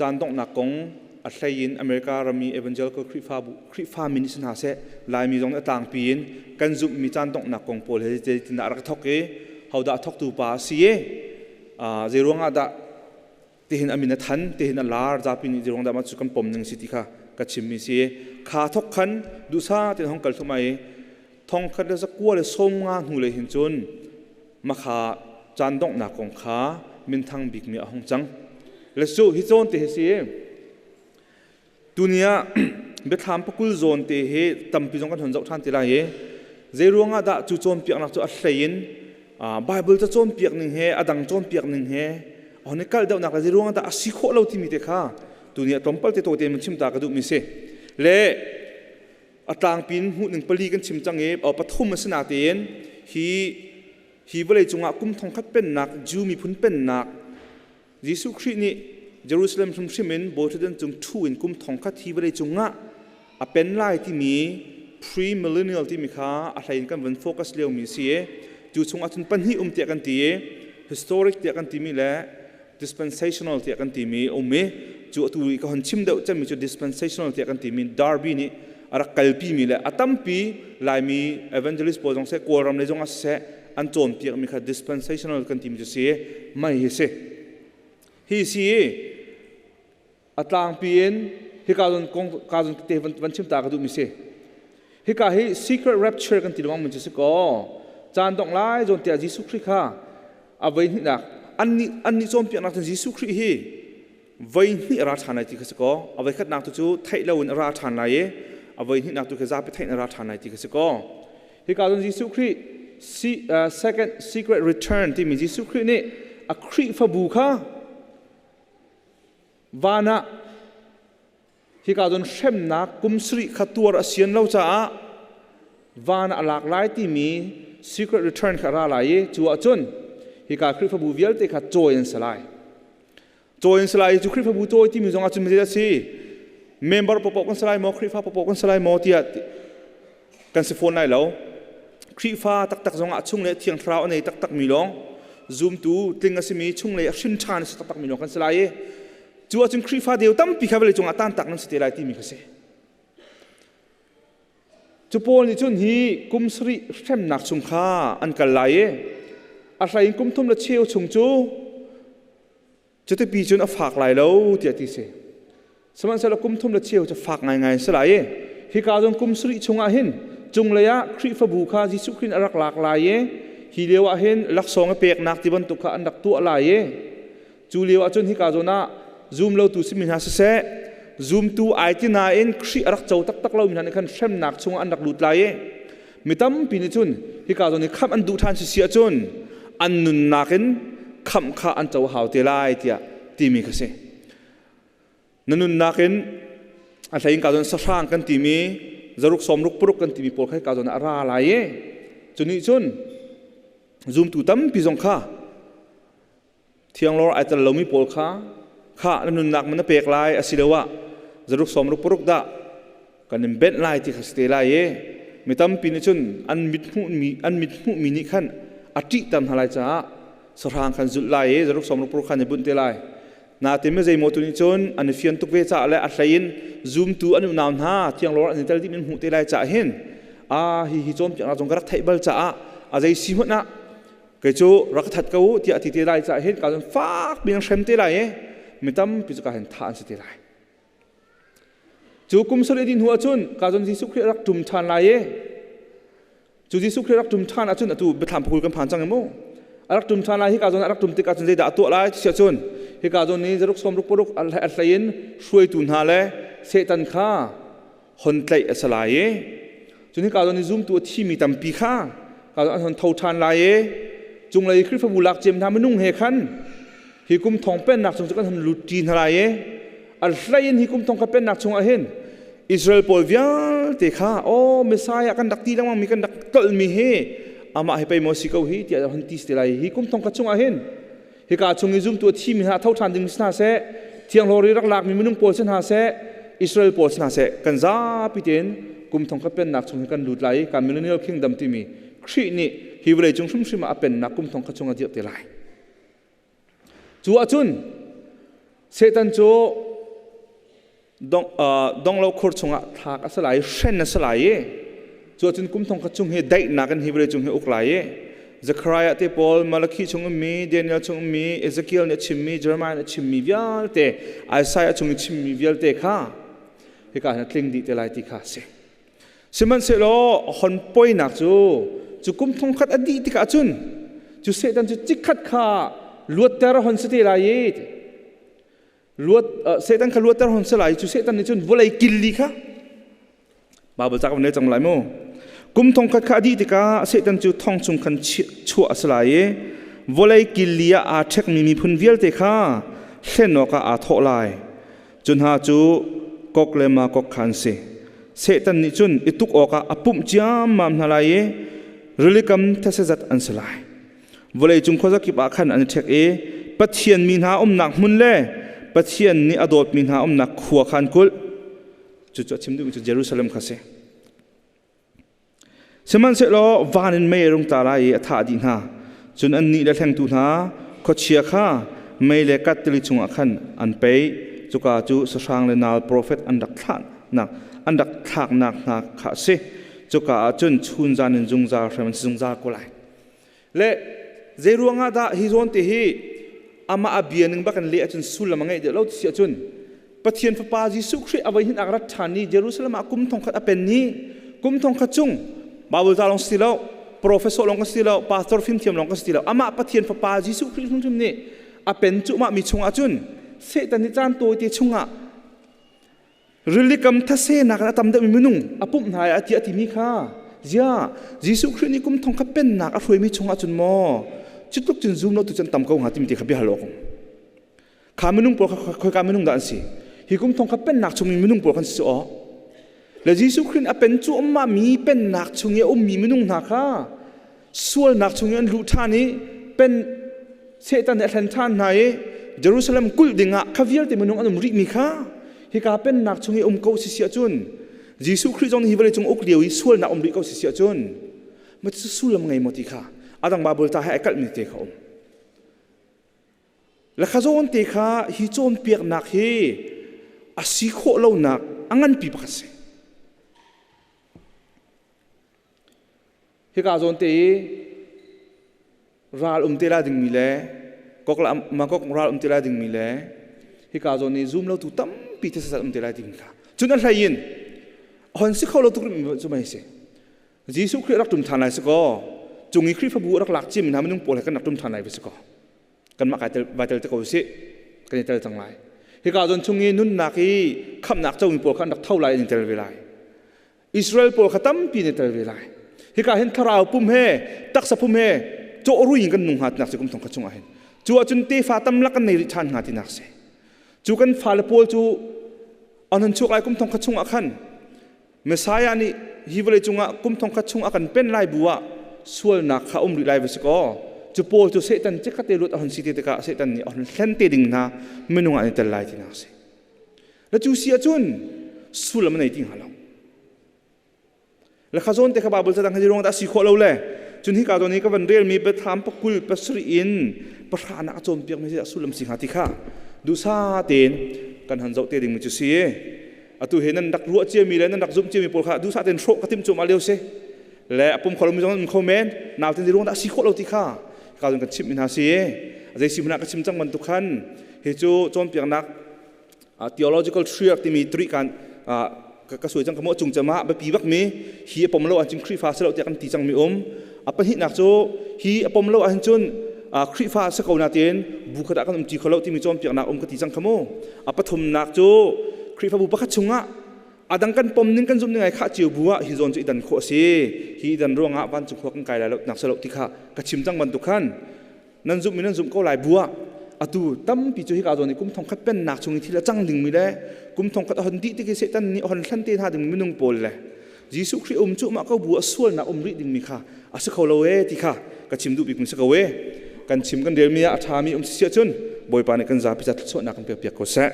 Caan donghnak kong a hlei in America ram i Evangelical Khrihfabu Khrihfami nih si hna seh, Laimi zong nih a tlangpi in kan zumhmi caan donghnak kong pawl he zeitindah a rak thawk i hodah a thawktu pa a si i zeiruang ah dah tihin a min a than, tihin a lar, zapi nih zeiruang dah mah cu kan pom ning si ti kha ka chimmi si. Kha thawk khan duhsah tein hong kal thluahmah i thongkhat le zakua le sawmnga hnu lei hin cun makha caan donghnak kong kha minthang bikmi a hung cang. Le cu hi cawn te hi si. Tuni ah biathlam pakul zawn te hi tampi zong kan hun zoh ṭhan te lai i zei ruangah dah cu cawnpiaknak cu a hlei in Bible ca cawnpiak ning he a dang cawnpiak ning he hon i kalh deuhnak le zei ruangah dah a si khawh lo timi te kha tuni ah tlawmpal te tawte in chim ta ka duhmi si. Le a tlangpi in hmuh ning pali kan chim cang i pathum a si natein hi hi vawlei cungah kum thongkhat pennak Jew miphun pennak Jesuh Khrih nih Jerusalem hrimhrim in bawiṭhutdan cung ṭhu in kum thongkhat hi vawlei cungah a pen lai timi premillennial timi kha a hlei in kan vun focus liomi si i cu chungah cun pahnih um tiah kan ti i historic tiah kan timi le dispensational tiah kan timi um i cu atu i ka hon chim deuh cemmi cu dispensational tiah kan timi Darby nih a rak kalpimi le a tampi Laimi evangelist pawl zong seh Kawlram lei zong ah siseh an cawnpiakmi kha dispensational kan timi cu si mai hi si hi si i a tlangpi in hika zon kong ka zon te van chim ta ka duhmi si hika hi secret rapture kan ti lengmang mun cu si ko caan dongh lai zawn tiah Jesuh Khrih kha a voi hnihnak annih annih cawnpiaknak cun Jesuh Khrih hi voi hnih a ra ṭhan lai ti kha si ko a voi khatnak tu cu theih loin a ra ṭhan lai i a voi hnihnak tu khi zapi theih in a ra ṭhan lai ti kha si ko hika cun Jesuh Khrih second secret return timi Jesuh Khrih nih a Khrihfabu kha Van ah hika cun hremnak kum sarih kha tuar a sian lo caah van ah a lak lai timi secret return kha a ra lai i cu ahcun hika Khrihfabu vialte kha cawi an si lai. Cawi an si lai i cu Khrihfabu cawi timi zong ahcun zeidah a si? Member paohpaoh kan si lai maw? Khrihfa paohpaoh kan si lai maw? tiah kan si fawn lai lo. Khrihfa taktak zongah chung le Thiang Thlarau a nei taktakmi lawng zumtu tling a simi chung le a hrin ṭhan a si taktakmi lawng kan si lai i cu ahcun Khrihfa deu tampi kha vawlei cungah tantak nan si te lai timi kha si. Cu Paul nih cun hi kum sarih hremnak chung kha an kal lai i a hlei in kum thum le cheu chung cu Cuti cun a fak lai lo tiah ti si. Sihmanhsehlaw kum thum le cheu cu fak ngaingai a si lai i hika zong kum sarih chungah hin cunglei ah Khrihfabu kha Jesuh Khrih in a rak lak lai i hi lio ah hin laksawng a peknak ti bantuk kha an rak tuah lai i cu lio ah cun hika zawn ah zum lotu simi hna siseh zumtu ai ti nain Khrih a rak co taktak lomi hna nih khan hremnak chungah an rak lut lai i mi tampi nih cun hika zawn i khamh an duh ṭhan si si ahcun an nunnak in khamh kha an co hau te lai tiah timi kha si. Na nunnak in a hlei in ka zawn sahrang kan timi zaruk sawmruk paruk kan timi pawl kha ka zawn ah a ra lai i cu nih cun zumtu tampi zong kha Thianglawr ai tel lomi pawl kha kha na nunnak man na pek lai asiloah zaruk sawmruk paruk dah kan in benh lai ti kha si te lai i mi tampi nih cun an mit hmuhmi an mit hmuhmi nih khan a ṭihter hna lai caah sahrang khan zulh lai i zaruk sawmruk paruk khan i bunh te lai. Natin mi zeimaw tu nih cun an i fian tuk ve caah le a hlei in zumtu an unau hna thianglawr an i tel dih min hmuh te lai caah hin a hi hi cawnpiaknak zong ka rak theih bal caah a zei si hmanh ah Kei cu rak that ko u tiah a ti te lai caah hin ka cun fak piin hrem te lai i mi tampi cu ka hin thah an si te lai. Cu kum sarih dih hnu ahcun ka cun Jesuh Khrih rak ṭum ṭhan lai i cu Jesuh Khrih rak ṭum ṭhan ahcun atu biathlam pakul kan phan cang i mu. A rak ṭum ṭhan lai hika zawn a rak ṭum tik ahcun zeidah a tuah lai ti ahcun hika zawn ni zaruk sawm ruk paruk a hlei in hruaitu hna le Satan kha hon tlaih a si lai i cun hika zawn i zumtu a thimi tampi kha ka an hon tho ṭhan lai i cunglei Khrihfabu lak cem hna minung he khan hi kum thong pennak chung cu kan hon lut ṭi hna lai i a hlei in hi kum thong kha pennak chungah hin Israel pawl vialte kha aw Messiah kan rak ti lengmang mi kan rak tolhmi hi amah hi pei maw si ko hi tiah hon ti si lai hi kum thong kha chungah hin hika chung i zumtu a thimi hna tho ṭhan ding si hna seh thianghlawr i rak lakmi minung pawl si hna seh Israel pawl si hna seh kan zapi tein kum thong khat pennak chung hi kan lut lai i kan millennial kingdom timi Khrih nih hi vawlei cung hrimhrim ah a pennak kum thong khat chung a dirh te lai. Cu ahcun Satan cu Donglo khur chungah thlak a si lai i hren a si lai i cu ahcun kum thong khat chung hi daihnak in hi vawlei cung hi uk lai i Zechariah te pawl, Malakhi chung ummi, Daniel chung ummi, Ezekiel nih a chimmi, Jeremiah nih a chimmi vialte, Isaiah chung i chimmi vialte kha hika hin a tling dih te lai ti kha a si. Sihmanhsehlaw hon poinak cu cu kum thong khat a dih tikah cun cu Satan cu chikkhat kha luatter hon si te lai i luat Satan kha luatter hon si lai cu Satan nih cun vawlei killi kha Bible ca kan cang lai mu kum thong khat kha a dih tikah Satan cu thong chung khan chuah a si lai i vawlei killi ah aa ṭhekmi miphun vialte kha hlen awkah aa thawh lai. Cu hna cu Gog le Magog kha an si. Satan nih cun i tuk awkah a pumh ciammam hna lai i rilikam these zat an si lai. Vawleicung khuazakip ah khan an i ṭhek i Pathian mi hna umnak hmun le Pathian nih a dawtmi hna umnak khua kha an kulh. Cucu a chim duhmi cu Jerusalem kha a si. Sihmanhsehlaw van in mei a rung tla lai i a thah dih hna. Cun annih le hlengtu hna khuachia kha mei le kat tili chungah khan an pei. Cuka cu sahrang le nal profet an rak thlahnak an rak thlaknak hna kha a si. Cuka ah cun chunzan in zungzal hrem an si zungzal ko lai. Le zei ruangah dah hi zawn te hi amah a bia ning bak in leh ahcun sullam a ngeih deuh lo ti si ahcun Pathian Fapa Jesuh Khrih a voi hin a rat ṭhan i Jerusalem ah kum thongkhat a pen i kum thongkhat chung Bible ca lawng si lo, professor lawng ka si lo, pastor fimthiam lawng ka si lo. Amah Pathian Fapa Jesuh Khrih hrimhrim nih a pen cuahmah mi chungah cun Satan nih caan tawite chungah rilikam thase nak in a tam deuhmi minung a pumh hna i a ti a timi kha zia Jesuh Khrih nih kum thong khat pennak a hruaimi chungah cun maw cutluk cun zum lo tu cun tam ko hnga timi ti kha bia hal awk kha minung pawl kha khoika minung dah an si? Hi kum thong khat pennak chung in minung pawl kan si aw le Jesuh Khrih a pen cu umma mi pennak chung i a ummi minung hna kha sualnak chung i an luh ṭhan i pen Satan nih a hlen ṭhan hna i Jerusalem kulh dingah kha vialte minung an um rihmi kha hika pennak chung i um ko si si ahcun Jesuh Khrih zong nih hi vawlei cung uk lio i sualnak um rih ko si si ahcun ma cu sullam ngei maw ti kha adang Bible ta he ai kalhmi te kha um. Le kha zawn te kha hi cawnpiaknak hi a si khawh lonak a nganpi pakhat si. Hika zawn te i ral um te lai dingmi le Magog ral um te lai dingmi le hika zawn i zum lotu tampi te sasat um te lai ding kha cun a hlei in hon si kho lo tuk rih cu mai si. Jesuh Khrih rak ṭum ṭhan lai si kaw cung i Khrihfabu rak lak cim hna minung pawl he kan rak ṭum ṭhan lai va si kaw kanmah kai tel vai tel te ko sih, kan i tel cang lai. Hika zawn chung i nunnak i khamhnak comi pawl kha an rak tho lai, an i tel ve lai. Israel pawl kha tampi an i tel ve lai. Hika hin thlarau pum he taksa pum he cawh rui in kan nung hnga tinak si kum thong khat chungah hin cu ahcun tefa tamlak kan nei rih ṭhan hnga tinak si. Cu kan fale pawl cu an hun chuak lai kum thong khat chungah khan Messiah nih hi vawlei cungah kum thongkhat chung a kan pen lai bu ah sualnak kha um rih lai va si kaw cu pawl cu Satan chikkhatte luat a hun si te tikah Satan nih a hun hlen te ding hna minung ah an i tel lai tinak a si. Le cu si ahcun sullam a nei ti hnga lo. Le kha zawn te kha Bible cadang hi ruang dah si khawh lo le cun hi ka zawn hi ka van relmi biathlam pakul pasarih in pahra nak a cawnpiak mi sullam si hnga ti kha duhsa tein kan han zoh te ding mi cu si. Atu he nan rak ruah ciami le nan rak zumh ciami pawl kha duhsah tein hrawh ka timh cuahmah lio si le a pum kholo mi zong an um kho men. Naute ni ruang dah si khawh lo ti kha ka zong kan chimh mi hna si. Zei si hmanh ah ka chim cang bantuk khan hi cu cawnpiaknak theological triad timi tri kan ka suai cang ka mo cung cama biapi bak mi hi a pom lo ahcun Khrihfa si lo tiah kan ti cang mi um. A pahnihnak cu hi a pom lo ahcun cun Khrihfa si ko na tiin bu khat ah kan um ti kho lo timi cawnpiaknak um ka ti cang kha mu. A pathumnak cu Khrihfabu pakhat chungah adang kan pom ning kan zumh ning ai khah cio bu ah hi zawn cu i dan khawh a si. Hi i dan ruangah vancung khua kan kai lai lo nak si lo ti kha ka chim cang bantuk khan nan zumh mi nan zumh ko lai bu ah atu tampi cu hika zawn i kum thong khat pennak chung i thil a cang dingmi le kum thong khat a hon dih tik i Satan nih a hon hlan te hna ding minung pawl le Jesuh Khrih um cu mah ko bu a sualnak um rih dingmi kha a si kho lo e ti kha ka chim duh bik mi si ko e. Kan chim kan relmi ah a ṭhami um si ahcun Bawipa nih kan zapi ca thluachuahnak kan pek piak ko seh.